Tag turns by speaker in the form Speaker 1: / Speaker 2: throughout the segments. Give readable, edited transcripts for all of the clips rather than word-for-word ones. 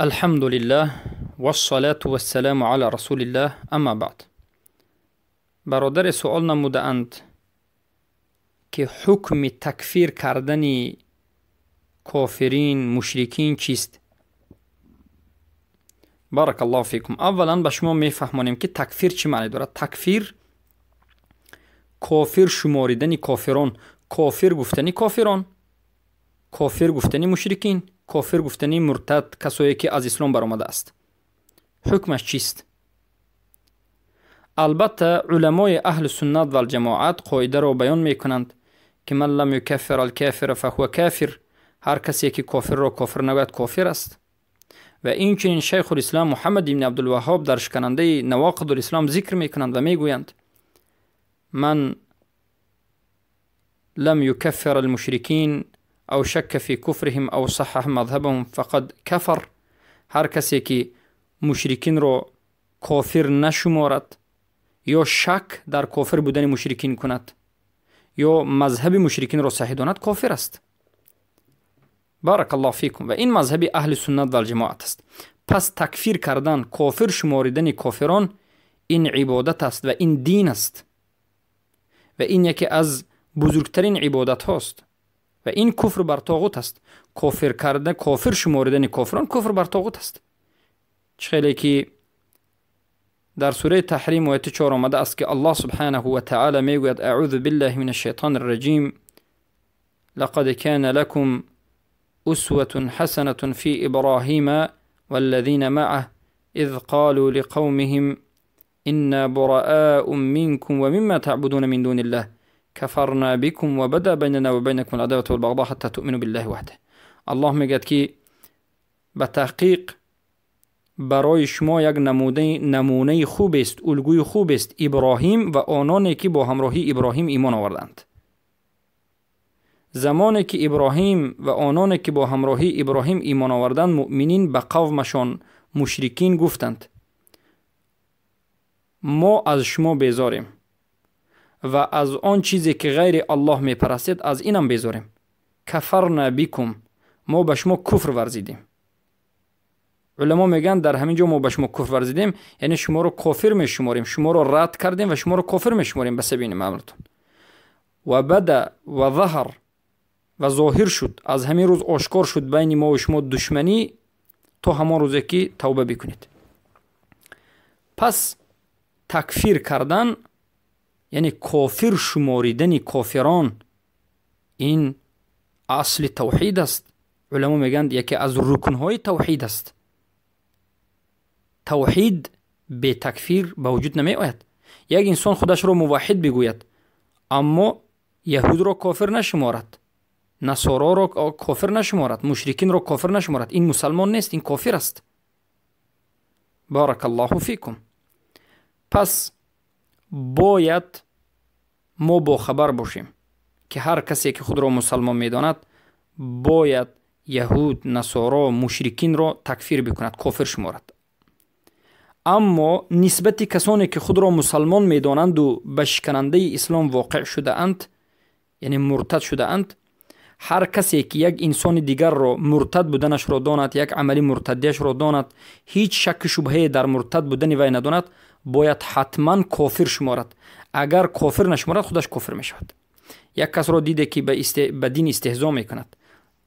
Speaker 1: Алҳамдулиллаҳ вассалату вассаламу ала расулиллаҳ, амма баъд. Бародаре суол намудаанд, ки ҳукми такфир кардани кофирин, мушрикин чист? Баракаллоҳу фикум. Аввалан ба шумо мефаҳмонем, ки такфир чӣ маъне дорад. Такфир кофир шуморидани кофирон, кофир гуфтани кофирон, кофир гуфтани мушрикин, кофир гуфтани муртад, касое ки аз ислом баромадааст. Ҳукмаш чист? Албатта, уламои аҳли суннат валҷамоат қоидаро баён мекунанд, ки ман лам юкаффир алкафира фаҳува кафир, ҳар касе ки кофирро кофир нагӯяд, кофир аст. Ва инчунин Шайхулислам Муҳаммад ибни Абдулваҳҳоб дар шиканандаи Навоқидулислом зикр мекунанд ва мегӯянд: ман лам юкаффир алмушрикин ав шакка фи куфрихим ав саҳҳаҳа мазҳабаҳум фақад кафар. Ҳар касе ки мушрикинро кофир нашуморад ё шак дар кофир будани мушрикин кунад ё мазҳаби мушрикинро саҳеҳ донад, кофир аст. Баракаллоҳу фикум. Ва ин мазҳаби аҳли суннат валҷамоат аст. Пас такфир кардан, кофир шуморидани кофирон ин ибодат аст ва ин дин аст ва ин яке аз бузургтарин ибодатҳост ва ин куфр бар тоғут аст. Кофир карда, кофир шуморидани кофирон куфр бар тоғут аст. Чӣ хеле ки дар сураи Таҳрим ояти 4 омада аст, ки Аллоҳ субҳанаҳу ва таъала мегӯяд: аъузу биллаҳи мин ашшайтони рраҷим, лақад кана лакум усватун ҳасанатун фи Иброҳима валлазина маъаҳ из қолу лиқавмиҳим инна бураау минкум ва мимма таъбудуна мин дуниллаҳ кафарна бикум ва бада байнана ва байнакум алъадавату валбағдо ҳатта туъмину биллаҳи ваҳдаҳ. Аллоҳ мегӯяд, ки ба таҳқиқ барои шумо як намунаи хубест, улгӯи хубест Иброҳим ва ононе ки бо ҳамроҳии Иброҳим имон оварданд. Замоне ки Иброҳим ва ононе ки бо ҳамроҳии Иброҳим имон оварданд, муъминин ба қавмашон мушрикин гуфтанд: мо аз шумо безорем ва аз он чизе ки ғайри Аллоҳ мепарастед, аз инам безорем. Кафарна бикум, мо ба шумо куфр варзидем. Уламо мегӯянд, дар ҳамин ҷо мо ба шумо куфр варзидем, яъне шуморо кофир мешуморем, шуморо рад кардем ва шуморо кофир мешуморем ба сабаби ин амртон. Ва бада ва заҳар, ва зоҳир шуд, аз ҳамин рӯз ошкор шуд байни мо ва шумо душманӣ то ҳамон рӯзе ки тавба бикунед. Пас такфир кардан, яъне кофир шуморидани кофирон, ин асли тавҳид аст. Уламо мегӯянд, яке аз рукнҳои тавҳид аст. Тавҳид бетакфир ба вуҷуд намеояд. Як инсон худашро муваҳҳид бигӯяд, аммо яҳудро кофир нашуморад, насороро кофир нашуморад, мушрикинро кофир нашуморад, ин мусалмон нест, ин кофир аст. Баракаллоҳу фикум. Пас бояд мо бохабар бошем, ки ҳар касе ки худро мусалмон медонад, бояд яҳуд, насоро, мушрикинро такфир бикунад, кофир шуморад. Аммо нисбати касоне ки худро мусалмон медонанду ба шиканандаи ислом воқеъ шудаанд, яъне муртад шудаанд, ҳар касе ки як инсони дигарро муртад буданашро донад, як амали муртаддиашро донад, ҳеҷ шакку шубҳае дар муртад будани вай надонад, бояд ҳатман кофир шуморад. Агар кофир нашуморад, худаш кофир мешавад. Як касро диде ки ба дин истеҳзо мекунад,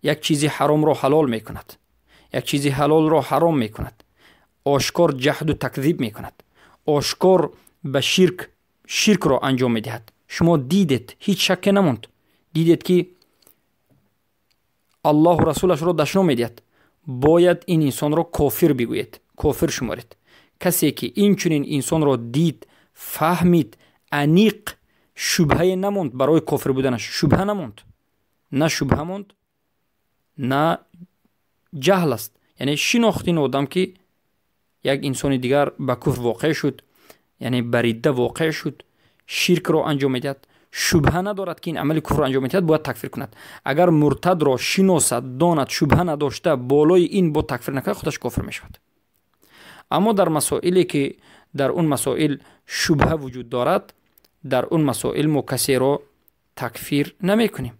Speaker 1: як чизи ҳаромро ҳалол мекунад, як чизи ҳалолро ҳаром мекунад, ошкор ҷаҳду такзиб мекунад, ошкор ба ширкро анҷом медиҳад, шумо дидед, ҳеҷ шакке намонд, дидед ки Аллоҳу расулашро дашном медиҳад, бояд ин инсонро кофир бигӯед, кофир шуморед. Касе ки инчунин инсонро дид, фаҳмид, аниқ шубҳае намонд барои кофир буданаш, шубҳа намонд, на шубҳа монд, на ҷаҳл аст, яъне шинохт ин одам ки як инсони дигар ба куфр воқеъ шуд, яъне ба ридда воқеъ шуд, ширкро анҷом медиҳад, шубҳа надорад ки ин амали куфрро анҷом медиҳад, бояд такфир кунад. Агар муртадро шиносад, донад, шубҳа надошта, болои ин бо такфир накунад, худаш кофир мешавад. Аммо дар масоиле ки дар он масоил шубҳа вуҷуд дорад, дар он масоил мо касеро такфир намекунем.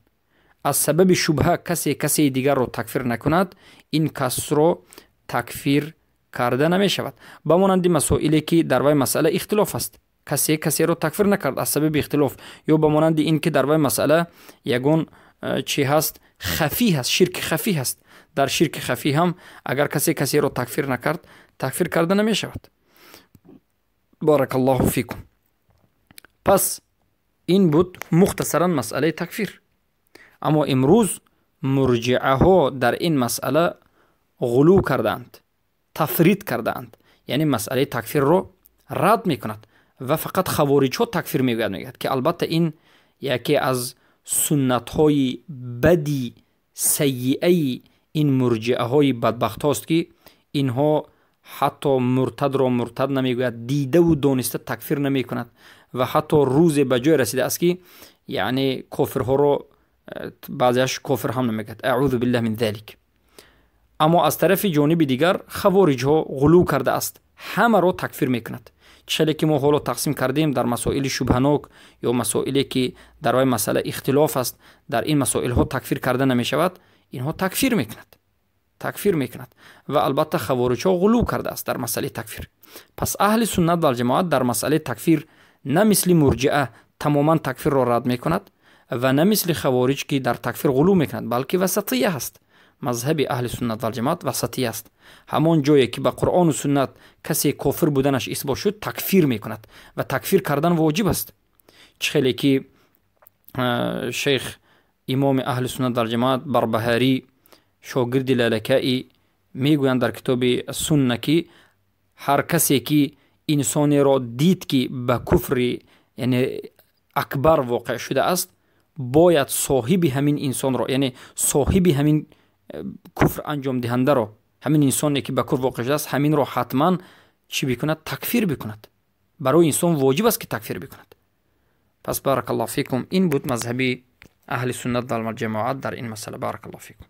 Speaker 1: Аз сабаби шубҳа касе касе дигарро такфир накунад, ин касро такфир карда намешавад. Ба монанди масоиле ки дар вай масъала ихтилоф аст, касе касеро такфир накард аз сабаби ихтилоф, ё ба монанди ин ки дар вай масъала ягон чӣ ҳаст, хафӣ ҳаст, ширки хафӣ ҳаст. Дар ширки хафӣ ҳам агар касе касеро такфир накард, такфир карда намешавад. Баракаллоҳу фикум. Пас ин буд мухтасаран масъалаи такфир. Аммо имрӯз мурҷиаҳо дар ин масъала ғулӯ кардаанд, тафрид кардаанд, яъне масъалаи такфирро рад мекунад ва фақат хавориҷҳо такфир мегӯяд, мегӯяд ки албатта ин яке аз суннатҳои бади сайиаи ин мурҷиаҳои бадбахтҳост, ки инҳо ҳатто муртадро муртад намегӯяд, дидаву дониста такфир намекунад ва ҳатто рӯзе ба ҷое расидааст, ки яъне кофирҳоро баъзеаш кофир ҳам намегӯяд. Аъузу биллаҳ мин залик. Аммо аз тарафи ҷониби дигар хавориҷҳо ғулӯ кардааст, ҳамаро такфир мекунад. Челе ки мо ҳоло тақсим кардем дар масоили шубҳанок ё масоиле ки дар вай масъала ихтилоф аст, дар ин масоилҳо такфир карда намешавад, инҳо такфир мекунад, такфир мекунад. Ва албатта хавориҷҳо ғулӯ кардааст дар масъалаи такфир. Пас аҳли суннат валҷамоат дар масъалаи такфир на мисли мурҷиа тамоман такфирро рад мекунад ва на мисли хавориҷ ки дар такфир ғулӯ мекунад, балки васатия ҳаст. Мазҳаби аҳли суннат валҷамоат васатия аст. Ҳамон ҷое ки ба қуръону суннат касе кофир буданаш исбот шуд, такфир мекунад ва такфир кардан воҷиб аст. Чӣ хеле ки шейх имоми аҳли суннат валҷамоат Барбаҳарӣ, шогирди Лалакаӣ, мегӯянд дар китоби Сунна, ки ҳар касе ки инсонеро дид, ки ба куфри яъне акбар воқеъ шудааст, бояд соҳиби ҳамин инсонро, яъне соҳиби ҳамин куфр анҷомдиҳандаро, ҳамин инсоне ки ба куфр воқеъ шудааст, ҳаминро ҳатман чӣ бикунад? Такфир бикунад. Барои инсон воҷиб аст, ки такфир бикунад. Пас баракаллоҳу фикум, ин буд мазҳаби аҳли суннат валҷамоат дар ин масъала. Баракаллоҳу фикум.